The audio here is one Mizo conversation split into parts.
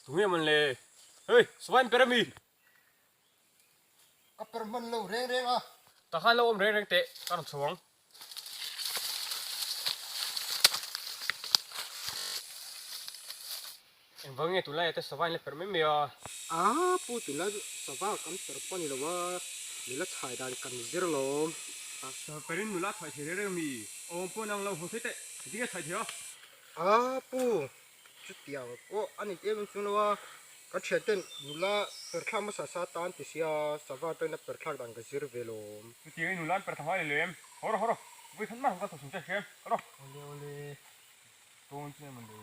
Tunge man le? Hei, savain per ami? Ka per hman lo reng reng a. Tah khan lo awm reng reng teh, ka rawn chho ang. Engvang nge tunlaiah te sava in la perh mai mai a? A, pu tunlai chu sava kan perh pawh a ni lo a, nula chhai dan kan zir lawm. Sava perhin nula chhai thei reng reng mi? Awm pawh nang lo haw thei teh, engtin nge chhai thei a? A, pu chutiang pawh a ni em em chung lo a, ka thian ten nula perh thlak hmasa sa tan ti sia, sava atangin a perh thlak dan ka zir ve lawm. Chutiang i nula an perh thla ngai lem, haw rawh haw rawh, vawikhat mah ka thawchhung che hriam, haw rawh. Awle awle. Dawn chu em an le.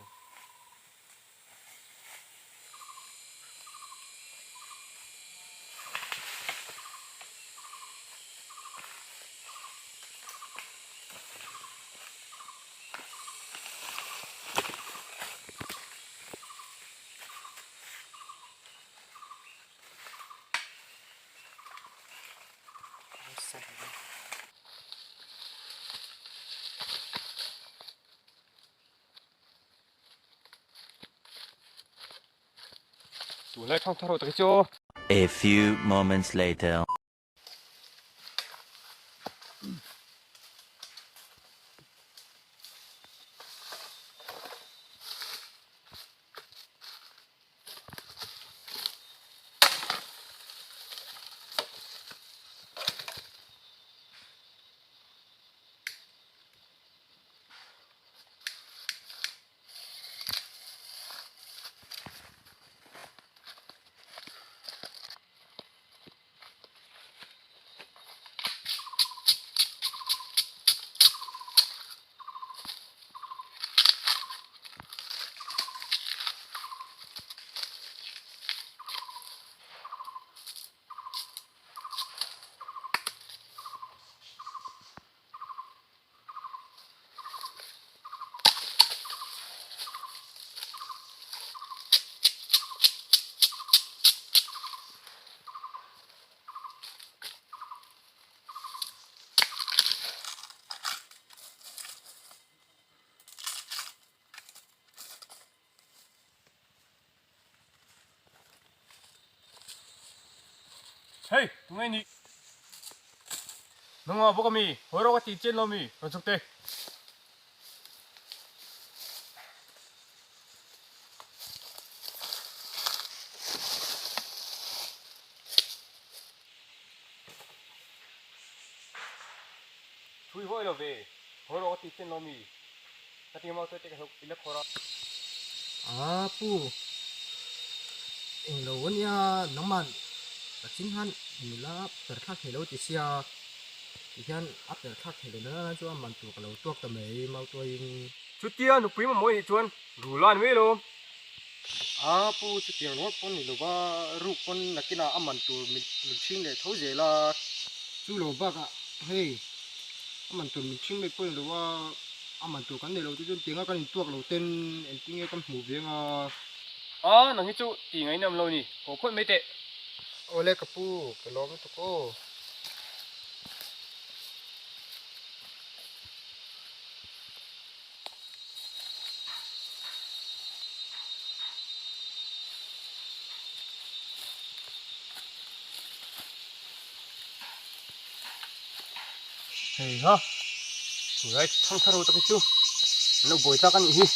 Tunlai thang thar ho tak hi chu. A few moments later. Hei, tunge ni? Nangmah bawk ami, hawi rawh ka ti chian lo mi, rawn chhuk teh. Thui hawi lo ve, hawi rawh ka ti chian lo mi, ka ti mau te ka hlauh i la khawr a. A pu, englo ania nangman Pathian khan nula per thlak thei lo ti sia, tihian a per thlak thei lo nana nan chuan man tur ka lo tuak ta mai mau tuaiin. Chutia nupui mamawh i nih chuan rul a ni mai lo. A pu chutiang ringawt pawn ni lova ruk pawn nakinah a man tur min chhing leh tho zel a. Chu lo bakah hei a man tur min chhing mai pawh ni lova a man tur kan nei lo te chuan tianga kan intuak lo ten engtinge kan hmuh ve anga. A nang hi chu tih ngaihnawm lo ni haw phawt mai teh. Awle ka pu ka lawm lutuk aw. Hei ha, tunlai thangthar ho tak hi chu an lo buai tlak a nih hi.